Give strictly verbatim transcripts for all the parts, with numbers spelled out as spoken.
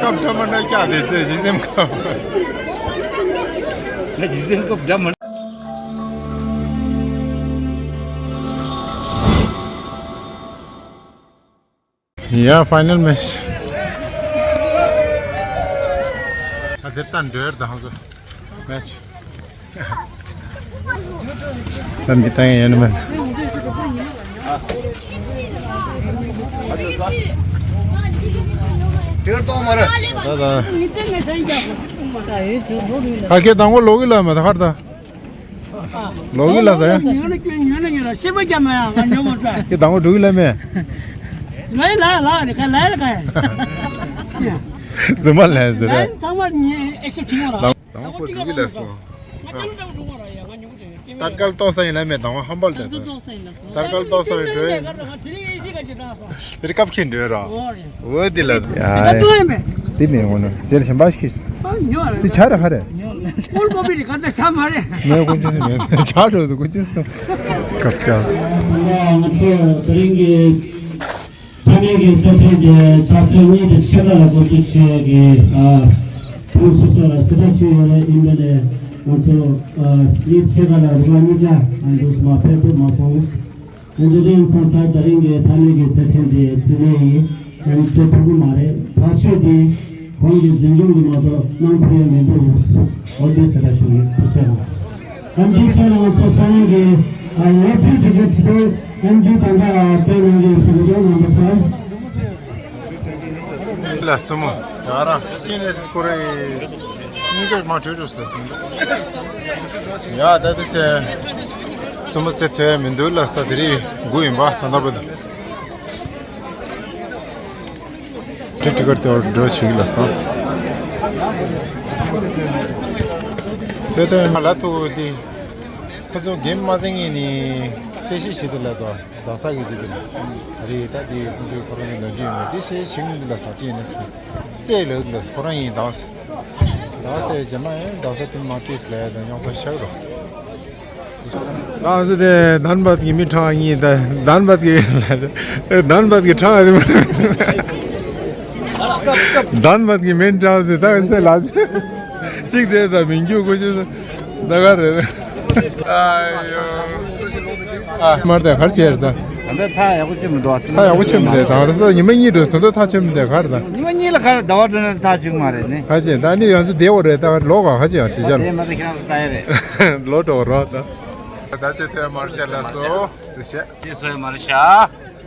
སྐབས་འདྲ་མི་འདྲ་བཀྱག་དེ་ཚེ་ཇི་སེམས་ཁམས། ང་ཇི་སེམས་སྐབས་འདྲ་མི། ཡ་ཕའི་ནལ་མེ་ཆི། ད་དེར་ད་འདྲེར་དང་ཚོ་མེ་ཆི། ད་འདི་ད་ཡན་ཡན་མན། ད་ད། ཨ་ཁེ་དང་པོ་ལོག་གི་ལ་མ་ད་ཁར་ད། ལོག་གི་ལ་ཟ་ཡ། ཉོ་ན་ཉོ་ན་ཉོ་ན་ཤེས་པ་རྒྱ་མ་ཡ་ང་ཉོ་མ་ཐུབ། ཁེ་དང་པོ་འགྲོ་གི་ལ་མེ། ལ་ལ་ལ་རེ་ཁ་ལ་ལ་ཁ་ཡ། རྫུན་མ་ལན་ཟེར་རེད། ལ་ཚང་མ་ཉེ་ཨེག་སེབ་བྱེད་ཡོང་ར། དང་པོ་འགྲོ་གི་ལ་སོང་། ད་སྐལ་ཏོག་ས་ཡིན་ལ་མེད་དང་བ་ཧམ་པ་ལ་ད་སྐལ་ཏོག་ས་ཡིན་ལ་སོང་། ད་སྐལ་ཏོག་ས་ཡིན་འགྲོ་ཡིན། དེ་རིང་སྐབས་ཁྱེད་འགྲོ་ར། འོ་དེ་ལ་ཡ་དེ་མེད་འོ་ན་རྗེར་ཞིམ་པ་ཞིག་གིས་དེ་ཆ་ར་ཧ་རེ། ཀོལ་ཀོ་བི་རི་ག་ད་ཆ་མ་རེ། མེད་ཀུན་ཅི་སུ་མེད་ཆ་འགྲོ་དུ་ཀུན་ཅི་སུ། སྐབས་ཀྱང་། ང་ཚོ་དེ་རིང་གི་ཕ་མེས་ཀྱི་རྩེད་འགྲན་དེ་ཆབ་སྲིད་གཉིས་དེ་ཕྱེད་ཀ་ལ་འགོ་འཛུགས་བྱས་ཀྱི་ཨ་ཁོང་སོ་སོ་ལ་སྲིད་ཁྲ་བྱས་ཡོད་རེད། ཡིན་པས་ནས་ང་ཚོ་ཨ་གཉིས་ཕྱེད་ཀ་ལ་རུ་བ་གཉིས་ཀ་ཨ་འདུག་སེ་མ་ཕེབས་ཐུབ་མ་སོང་། ཨ་ནི་རིང་སོང་ཙང་ད་རིང་གི་ཕ་མེས་ཀྱི་རྩེད་འགྲན་དེ་རྩེད་ལེན་ཡིན། ཨ་ནི་རྩེད་ཐུབ་ཀྱི་མ་རེད། ཕར་ཆོས་དེ་ཁོང་གི་འཛིན་སྐྱོང་གི་མ་གཏོགས་གནང་ཐུབ་ཡ་མི་འདུག་འོ་དེ་ཟེར་ར་ཞུ་ཡིན། ཐུགས་རྗེ་གནང་། ཨ་ནི་ཕྱིན་ང་ཚོ་ས་གནས་ཀྱི་ཨ་ལོ་ཚིགས་དེ་ག་ཇི་ལྟར་ཨ་ནི་ད་ལྟ་སྟོན་གནང་གི་ཟེར་གི་འདུག་རྣམ་པ་ཚོ། ལ་སུ་མོ་ཡ་ར་ཅི་ནས་སྐོར་རེ་གཉིས་ཆར་མ་གྲོས་གྲོས་ལ་སུ་མོ་ཡ་ད་དུ་ཆེ་སུ་མོ་ཚེ་ཐོས་མི་འདུག་ལ་ས་དེ་རིགས་དགུ་ཡིན་པ་ད་ལྟ་བུ་དུ་ཏི་ཏི་ཀར་དེ་འགྲོ་ཞིག་ལ་ས་ཚེ་ཐོས་མ་ལ་ཐུ་དི་ཁོ་ཚོ་གེམ་མ་ཚང་ཡིན་ནི་སེ་ཤི་ཞི་དི་ལ་དོ། རྡ་ས་གི་ཅི་དེ་རེད། ད་དེ་ཁོང་ཚོའི་ཁོ་རང་གི་ནང་རྒྱུ་ཡོད་མེད་དེ་ཤེས་ཤིང་འདི་ལ་ས་ཏི་ནས་རྩེ་ལ་འདི་ལ་ཁོ་རང་ཡིན་དང་། ད་རྩེ་རྗེས་མ་ཡང་རྡ་ས་ཏི་མ་ཏིས་ལ་ཡ་དང་ཉོག་ཚ་ཤག་རོ། ང་ཚོ་དེ་དན་བད་ཀྱི་མི་ཁྲག་གཉིས་དང་དན་བད་ཀྱི་དན་བད་ཀྱི་ཁྲག་གཉིས་དན་བད་ཀྱི་མི་ཁྲག་དེ་ད་སེ་ལ་གཅིག་དེ་ད་མི་འགྱུར་དགོས་ཅི། ད་ག་རེ་རེད། ཨ་ཡོ། ཨ་མར་དེ་གར་ཆེར་ད། ད་ལྟ་ཐག་ཡག་པོ་ཆེ་མི་འདུག་ཐག་ཡག་པོ་ཆེ་མི་འདུག་ད་ག་རེ་ས་ཉི་མ་གཉིས་འགྲོ་ད་ལྟ་ཐག་ཆེ་མི་འདུག་ག་རེ་ད། ཉི་མ་གཉིས་ལ་ག་རེ་ཟླ་བ་འགྲོ་ན་ཐག་ཆེ་གི་མ་རེད་ནི། ཁ་ཆེ་ད་ནི་ཡང་ཚོ་བདེ་བོ་རེད། ད་ག་རེ་ལོ་ག་ཁ་ཆེ་ཡང་ཤེས་བྱ་ལ། དེ་མ་ད་ཁྱེད་རང་ཚོ་ལྟ་ཡ་རེད། ལོ་འགྲོ་རོགས་ད། ད་ཆེ་ཐོས་མར་ཤ་ལ་སོ་དུ་ཤ། དེ་ཚོས་མར་ཤ།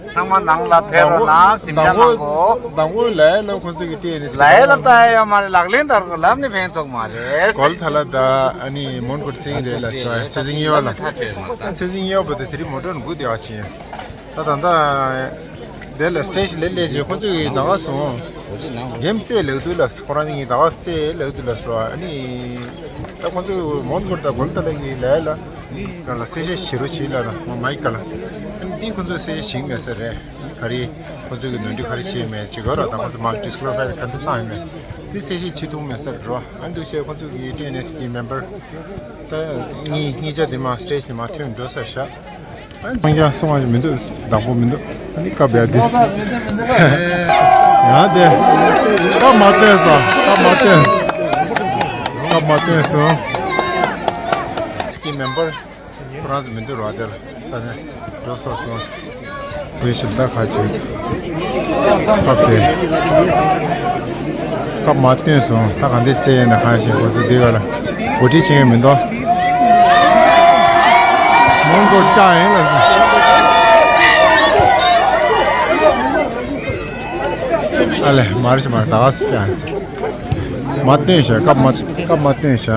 ཚང་མ་ནང་ལ་ཕེབས་རོགས་གནང་། གཟིམ་ཆ་གནང་གོ། དང་པོ་ལའི་ལ་ཁོང་ཚོ་གི་སྤྲད་ནས་ལའི་ལ་ལྟ་ཡ་ཡོད་མ་རེད། ལག་ལེན་བསྟར་གོ་ལབ་ནི་ཕན་ཐོགས་མ་རེད། གོལ་ཐ་ལ་ད་ཨ་ནི་མོན་གྷོ་རྩིང་རེད་ལ་ཤོ་ཚེ་ཚིང་ཡོད་ལ། ཚེ་ཚིང་ཡོད་པ་དེ་དེ་རིང་མོ་ཊ་འགུ་དེ་བ་ཕྱིན། ད་ད་ད་དེ་ལ་སི་ཊེ་ཇི་ལས་ལས་བྱས་ཁོང་ཚོ་གི་ད་ག་སོང་། འགེམ་རྩེ་ལེགས་དུས་ལ་ཁོ་རང་གི་ད་ག་རྩེ་ལེགས་དུས་ལ་སོ་ཨ་ནི། ད་ཁོང་ཚོ་མོན་གྷོ་ད་གོལ་ཐ་ལ་གི་ལའི་ལ། ག་ལ་གསལ་བཤད་བྱེད་རོགས་བྱེད་ལ་ན་མ་མའི་ཀ་ལ། ཨ་ནི་འདི་ཁོ་ཚོས་གསལ་བཤད་བྱེད་མེད་ས་རེད། ག་རེ་ཁོ་ཚོས་གི་ནོར་འཁྲུལ་ག་རེ་བྱས་མེད་ཅིག་ག་ར་ད་ཁོ་ཚོ་མ་ཌི་སི་ཀོ་ལི་ཕའི་ག་འདི་བཏང་ཡོད་མེད། འདི་གསལ་བཤད་བྱེད་ཐུབ་མེད་ས་རེད་རོ། ཨ་འདུག་བྱས་ཁོ་ཚོ་གི་ཊི་ཨེན་ཨེས་གི་མེམ་བར་ད་གཉིས་གཉིས་ཆ་འདི་མ་སི་ཊེ་ཇི་ནས་མ་ཐོན་འགྲོ་ས་ཤག་ཨ་ནི་སང་སང་བ་ཞིག་མི་འདུག་བདག་པོ་མི་འདུག་ཨ་ནི་སྐབས་ཡ་འདི་ཡང་དེ་སྐབས་མ་བསྟན་སོང་། སྐབས་མ་བསྟན་སྐབས་མ་བསྟན་སོང་། སི་ཀི་མེམ་བར། ཁོ་རང་ཚོ་མི་འདུག་རོགས་དེར་ས་ནས་འགྲོ་སོང་སོང་། བོད་ཞིག་ད་ཁ་ཆེ། སྐབས་དེ། སྐབས་མ་བཏོན་སོང་ད་ག་འདི་རྩེ་ཡིན་ན་གང་ཞིག་ཁོ་ཚོ་འདི་ག་ལ་འགོ་ཁྲིད་བྱེད་ཡོད་མི་འདུག་མོན་གྷོ་སྐྲག་ཡིན་ལ་སོང་། ཨ་ལེ་མར་ཞིག་མར་ད་ག་སི་ཅང་ཟེར། མ་བཏོན་ཤག་སྐབས་མ་སྐབས་མ་བཏོན་ཤག་ད་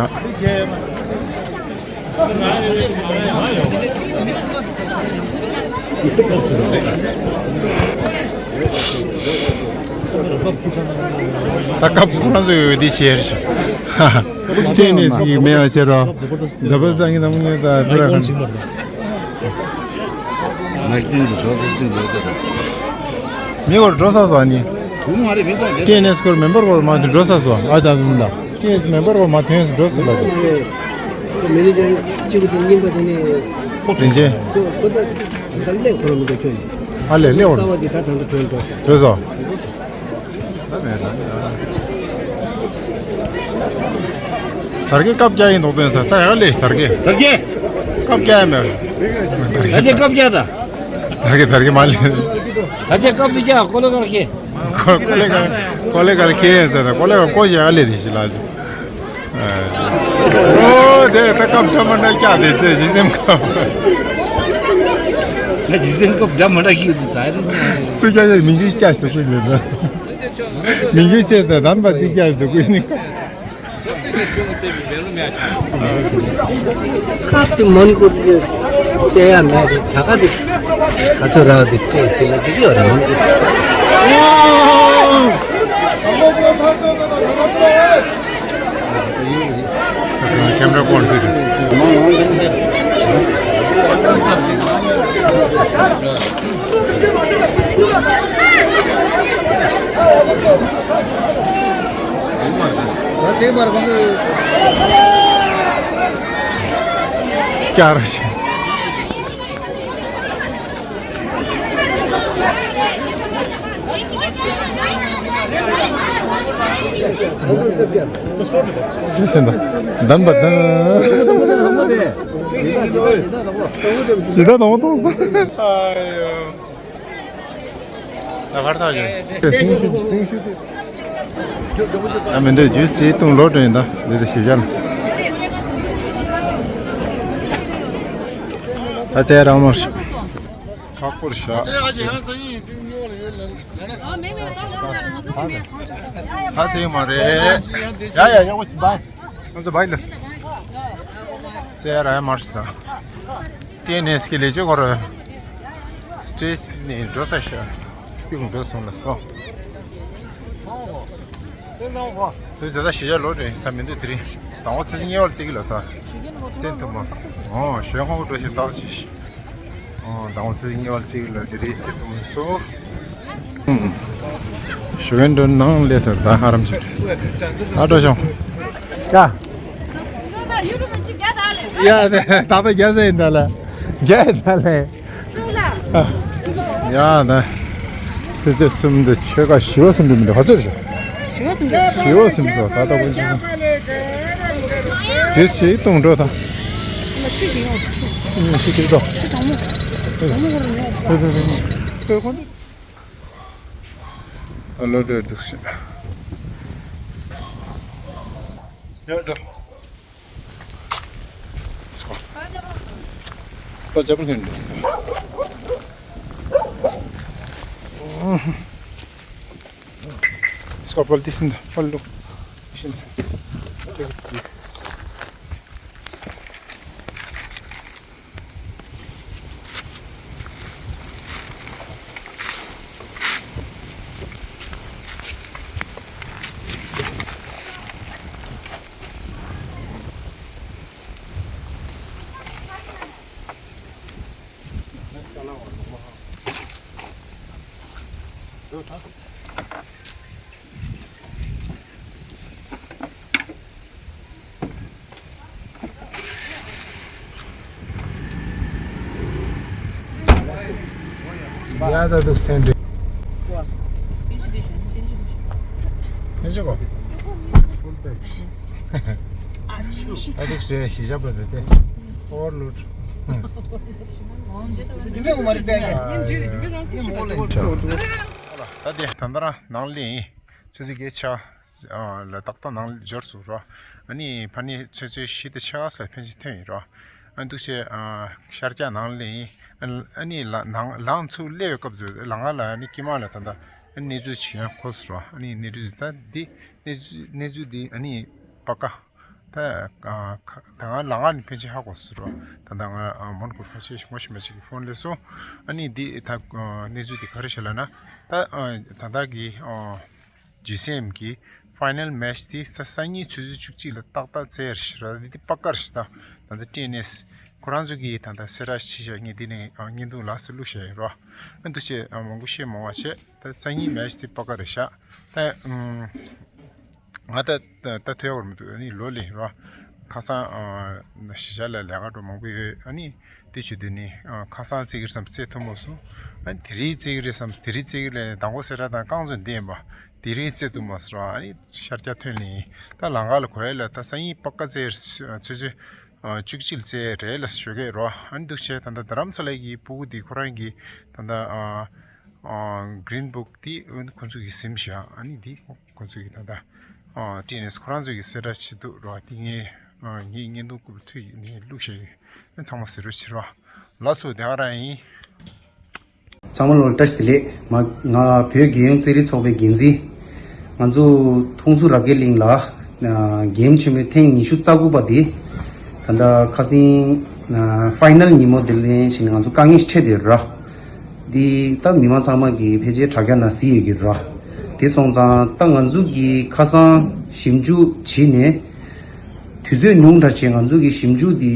སྐབས་ཁོ་རང་ཚོ་ཡོད་དེ་ཤེར་ཤག་ཧ་ཧ། ཏན་ནི་སི་མེད་པ་ཤེར་རོ། ད་བ་སང་གི་ནམ་ངེས་ད་དེ་ར་ཁ། མ་བསྟན་དུ་གྲོགས་སུ་བསྟུན་དགོས་ཀྱི་རེད། མི་སྐོར་འགྲོ་ས་སོ་ནི། བུ་མོ་མ་རེད་མི་ཚོགས་འདི། ཊི་ཨེན་ཨེས་སྐོར་མེམ་བར་སྐོར་མ་དུ་འགྲོ་ས་སོ་ཨ་ད་བུ་མོ་ལ། ཊི་ཨེན་ཨེས་མེམ་བར་སྐོར་མ་ཐོན་སུ་འགྲོ་ས་ལ་སོ། མེ་ནེ་ཇར་གཅིག་གི་རྙིང་པ་དེ་ནི། དྲིན་ཆེན། ཁོ་ཁོ་ད་ད་ལས་ཁོ་རང་མི་འདུག་ཁྱོད་ནི། ཨ་ལས་ལས་འོར། གསར་བ་འདི་ད་ད་ད་ཐོན་འགྲོ་སོ། འགྲོ་སོ། ད་མེད་ད་མེད་ད། དར་རྒྱས་བཀབ་རྒྱག་ཡིན་མདོག་སྟོན་ས་ས་ཡག་ལས་དར་རྒྱས། དར་རྒྱས། བཀབ་རྒྱག་ཡིན་མེད། དར་རྒྱས་བཀབ་རྒྱག་ད། དར་རྒྱས་དར་རྒྱས་མ་ལས། དར་རྒྱས་བཀབ་ཏུ་རྒྱག་ཀོ་ལོ་གར་ཁེ། ཀོ་ལེ་གར་ཀོ་ལེ་གར་ཁེ་ཟེར་ད་ཀོ་ལེ་གར་ཀོ་ཞེ་ཡག་ལས་དེ་ཞི་ལ་ཞི། ཨོ་དེ་ད་བཀབ་ཐ་མ་འདྲ་རྒྱག་དེ་ཟེར་ཞི་སེམས་བཀབ། ང་ཞི་སེམས་བཀབ་འདྲ་མ་འདྲ་ཁེ་དུ་ད་རེ། སུ་རྒྱག་ཡག་མིང་ཅི་ཅག་ཞི་ད་ཀུ་ལེ་ད། མིང་ཅི་ཅག་ད་དམ་པ་ཅི་རྒྱག་ཞི་ད་ཀུ་ནི། ཁ་ཏི་མོན་གུ་ཏི་ཏེ་ཡ་མེ་རི་ཆ་ཀ་ཏི་ཁ་ཏོ་ར་ཏི་ཏེ་སི་ལ་ཏི་ཡོ་ར་མོན་གུ། ཁེམ་ར་ཀོན་ཕི་ཏི། ཀྱ་ར་ཤི། ཅི་ཟེར་འདུག་འདན་པ་འདན། ཡི་དྭགས་དང་པོ་མཐོང་སོང་། ད་གར་ཐག་ཡོད། སེང་ཤུ་སེང་ཤུ་དེ། ད་མི་འདོད་རྒྱུ་རྩིས་བཏུང་ལོ་དྲན་ད་འདི་དེ་ཞེ་ཅན། ད་ཚེ་རང་མོར་ཁག་པོར་བཞག་ད་ཚེ་མ་རེད། ཡ་ཡ་ཡ་ཝ་ཅི་བའི། ང་ཚོ་བའི་ལ། ཚེ་རང་མར་ཤི་ད། ཏྲེ་ནེས་ཀྱི་ལས་བྱེད་སྐོར། སྟེ་ནས་འགྲོ་ས་ཤ། ཡུག་འགྲོ་སོང་ལ་སོ། དུས་ད་ལྟ་ཞི་བྱ་ལོ་རེད་ད་མི་འདུག་དེ་རིང་དང་པོ་ཚེ་ཆེ་ཉེ་བར་བརྩི་གི་ལ་ས། བཙན་ཐུབ་མ་སོང་ཞོན་ཁོང་འགྲོ་ཞིག་བཏགས་ཤིག་ཨོ་དང་པོ་ཚེ་ཆེ་ཉེ་བར་བརྩི་གི་ལ་དེ་རིང་བཙན་ཐུབ་མ་སོང་། ཞུ་བན་འགྲོ་ནང་ལས་ཟེར་ད་ཧ་རམ་ཞིག་ཨ་འགྲོ་ཤོང་། ཡ། ད་ལྟ་རྒྱ་ཟེར་ཡིན་ད་ལ། རྒྱ་ཡིན་ད་ལ། ཡ་ད། ཚེ་ཚེ་གསུམ་དུ་ཆོལ་ཁ་ཞི་བ་གསུམ་དུ་མི་འདུག་ག་ཚོད་རེད། ཞི་བ་གསུམ་དུ། ཞི་བ་གསུམ་ཚོ་ད་ལྟ་ཀུན་ཆེ་དེ་ཆེ་གཏོང་འགྲོ་ད། ཆུ་ཞིག་ཡོང་ཆུ། ཆུ་ཆུ་ཆུ་ཆུ་དང་མོ། དང་མོ་ཁོ་རང་ཉོ། ཨ་ལོ་འགྲོ་འདུག་ཤི། ཡ་འགྲོ། སྐོར། སྐོར་ཅབ་ལྷན་དུ། སྐོར་པོལ་ཏི་སིན་ད་པོལ་ལུ། ཤིན་ད། ཡ་ད་དུ་སེང་འབྲས། སེང་ཤུ་དེ་ཤོད། སེང་ཤུ་དེ་ཤོད། སེང་ཤུ་གོ། ཨ་ཅུ། ཨ་ཅུ་ཞེས་ཞི་བྱ་པ་དེ་དེ། ཨོར་ལུད། ད་དེ་ད་ལྟ་རང་ནང་ལས་ཡིན། ཆུ་ཚོད་བརྒྱད་ཆགས་ལ་ཏག་ཏག་ནང་ལ་འབྱོར་སོང་རོ། ཨ་ནི་ཕ་ནི་ཆུ་ཚོད་བཞི་དང་ཕྱེད་ཀ་ཙམ་ལ་ཕན་ཆད་ཐོན་ཡིན་རོ། ཨ་འདུག་བྱས་ཨ་ཤར་རྒྱག་ནང་ལ་ཡིན། ཨ་ནི་ལ་ནང་ལངས་ཚུར་སླེབས་པའི་སྐབས་སུ་ལམ་ཁ་ལ་ཨ་ནི་དཀྱིལ་མ་ལ་ད་ལྟ་ཨ་ནི་གནས་ཚུལ་ཅིག་ཡང་གོ་སོང་རོ། ཨ་ནི་གནས་ཚུལ་ད་འདི་གནས་ཚུལ་གནས་ཚུལ་འདི་ཨ་ནི་པ་ཀ་ད་ཨ་ཁ་ད་ང་ལམ་ཁ་ནས་ཕན་ཆད་ཧ་གོ་སོང་རོ། ད་ལྟ་ང་ཨ་མོན་གྷོ་ཁ་ཤས་ཤིག་ངོ་ཤེས་པ་ཅིག་གིས་ཕོན་སླེབས་སོང་། ཨ་ནི་འདི་ད་ཨ་གནས་ཚུལ་འདི་ག་རེ་བྱས་ལབ་ན་ད་ཨ་ད་ལྟ་གི་ཨ་ཇི་སི་ཨེམ་གི་ཕའི་ནལ་མེ་ཆི་དེ་ས་སང་ཉིན་ཆུ་ཚོད་བཅུ་གཅིག་ལ་ཏག་ཏག་རྩེར་ཤི་ར་དེ་དེ་པ་ཀར་ཤི་ད་ད་ལྟ་ཏྲེ་ནེས་ཁོ་རང་ཚོ་གིས་ད་ལྟ་སེ་ར་ཤི་ཤ་ངས་དེ་ནས་བརྙན་ཐུང་ལ་སི་བླུགས་བཞག་ཡོད་རོ། ཨ་འདུག་བྱས་མང་པོ་བཤད་མང་བ་བྱས་ད་སང་ཉིན་མེ་ཆི་དེ་པ་ཀར་རེད་ཤག་ད་ང་ད་ད་ཐོས་བར་མི་འདུག་ཨ་ནི་ལོ་ལེ་རོ། ཁ་སང་ཨ་གཞིས་ཆགས་ལ་ལས་ཀ་འགྲོ་མང་པོ་ཡོད། ཨ་ནི་དེ་བྱེད་དུས་ནི་ཨ་ཁ་སང་རྩེ་གི་རེད་བསམ་རྩེ་ཐུབ་མ་སོང་། ཨ་ནི་དེ་རིང་རྩེ་གི་རེད་བསམ་དེ་རིང་རྩེ་གི་རེད། དང་པོ་སེ་ར་དང་རྐང་རྩེད་འདི་ཡིན་པ་ དེ་རིང་བཙལ་ཐུབ་མ་སོང་། ཨ་ནི་ཤར་རྒྱག་ཐོན་ལེ་ཡིན། ད་ལམ་ཁ་ལ་གོ་ཡ་ལ་ད་སང་ཉིན་པ་ཀ་བཙལ་ཆུ་ཚོད་བཅུ་གཅིག་བཙལ་རེད་ལ་ཞོགས་ཀས་རོ། ཨ་ནི་འདུག་བྱས་ད་ལྟ་རྡ་རམ་ས་ལའི་གི་སྤུ་གུ་དེ་ཁོ་རང་གི་ད་ལྟ་Green Book དེ་ཁོ་ཚོ་གི་ཟིན་བཞག་ཨ་ནི་དེ་ཁོ་ཚོ་གི་ད་ལྟ་ཊི་ཨེན་ཨེས་ཁོ་རང་ཚོ་གི་གསལ་བསྒྲགས་བྱེད་འདུག་རོ། དེ་ངས་ངའི་བརྙན་ཐུང་ཀུ་ཐུག་ཡིན་ནས་བླུགས་བཞག་ཡོད། ཚང་མ་གཟིགས་རོགས་བྱེད་རོགས། ལགས་སོ། དེ་ག་རང་ཡིན། ཚང་མ་ལ་བཀྲ་ཤིས་བདེ་ལེགས། ང་ང་བོད་རྒྱལ་ཡོངས་རྩེད་རིགས་ཚོགས་པའི་འགན་འཛིན། ང་ཚོ་ཐུང་སུ་རབ་རྒྱས་གླིང་ལ་གེམ་ཆེན་མོའི་ཐེངས་ཉི་ཤུ་རྩ་དགུ་པ་དེ་ད་ལྟ་ཁ་སང་ཕའི་ནལ་ཉིན་མོ་དེ་ལེན་བཞིན་ང་ཚོ་དཀའ་ངལ་ཞིག་འཕྲད་དེ་ར། འདི་ད་མི་མང་ཚང་མ་གི་ཕལ་ཆེར་དྲ་རྒྱ་ན་གཟིགས་ཡོད་ཀྱི་ར། དེ་སོང་ཙང་ད་ང་ཚོ་གི་ཁ་སང་ཞིབ་འཇུག་བྱས་ནས་དུས་ཚོད་ཉུང་དྲགས་བྱས། ང་ཚོ་གི་ཞིབ་འཇུག་འདི་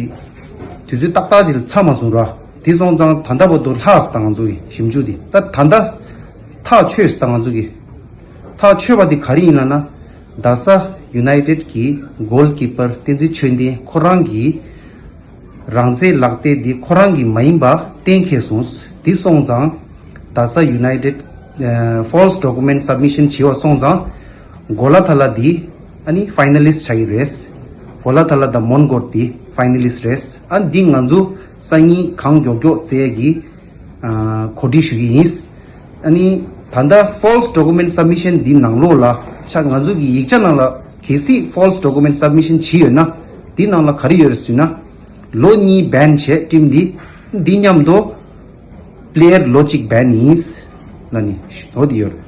དུས་ཚོད་ཏག་ཏག་ཅིག་ལ་ཚར་མ་སོང་ར། དེ་སོང་ཙང་ད་ལྟ་བར་དུ་ལྷག་སོང་། ད་ང་ཚོ་གི་ཞིབ་འཇུག་འདི་ད་ད་ལྟ་ཐག་ཆོད་སོང་། ད་ང་ཚོ་གི་ཐག་ཆོད་པ་འདི་ག་རེ་ཡིན་ལབ་ན། རྡ་ས་ཡུ་ནའི་ཊེཌ་གི་གོལ་ཀི་པར་བསྟན་འཛིན་ཆོས་ལྡན་ཁོ་རང་གི་རང་རྩེད་ལག་རྩེད་འདི་ཁོ་རང་གི་མ་ཡིན་པ་གཏན་འཁེལ་སོང་། འདི་སོང་ཙང་རྡ་ས་ཡུ་ནའི་ཊེཌ་ཕོལ་སི་ཌོ་ཀུ་མེན་ཊི་སབ་མི་ཤན་བྱས་པ་སོང་ཙང་གོ་ལ་ཐ་ལ་འདི་ཨ་ནི་ཕའི་ནལ་ལིསི་ཊི་ཆགས་ཀྱི་རེད། གོ་ལ་ཐ་ལ་དང་མོན་གྷོ་འདི་ཕའི་ནལ་ལིསི་ཊི་རེད། ཨ་འདི་ང་ཚོ་སང་ཉིན་གང་མགྱོགས་མགྱོགས་བཙལ་གྱི་གོ་སྒྲིག་ཞུ་གི་ཡིན། ཨ་ནི་ད་ལྟ་ཕོལ་སི་ཌོ་ཀུ་མེན་ཊི་སབ་མི་ཤན་འདི་ནང་ལོགས་ལ་ཆ་ང་ཚོ་གི་ཡིག་ཆ་ནང་ལ་གལ་སྲིད་ཕོལ་སི་ཌོ་ཀུ་མེན་ཊི་སབ་མི་ཤན་བྱས་ཡོད་ན་འདི་ནང་ལ་ག་རེ་ཡོད་རེད་ཟེར་ན། ལོ་གཉིས་བྷན་བྱས་ཊིམ་འདི་འདི་མཉམ་དུ་པི་ལེ་ཡར་ལོ་གཅིག་བྷན་ཡིན་ལབ་ནི་འོ་འདི་ཡོད་རེད།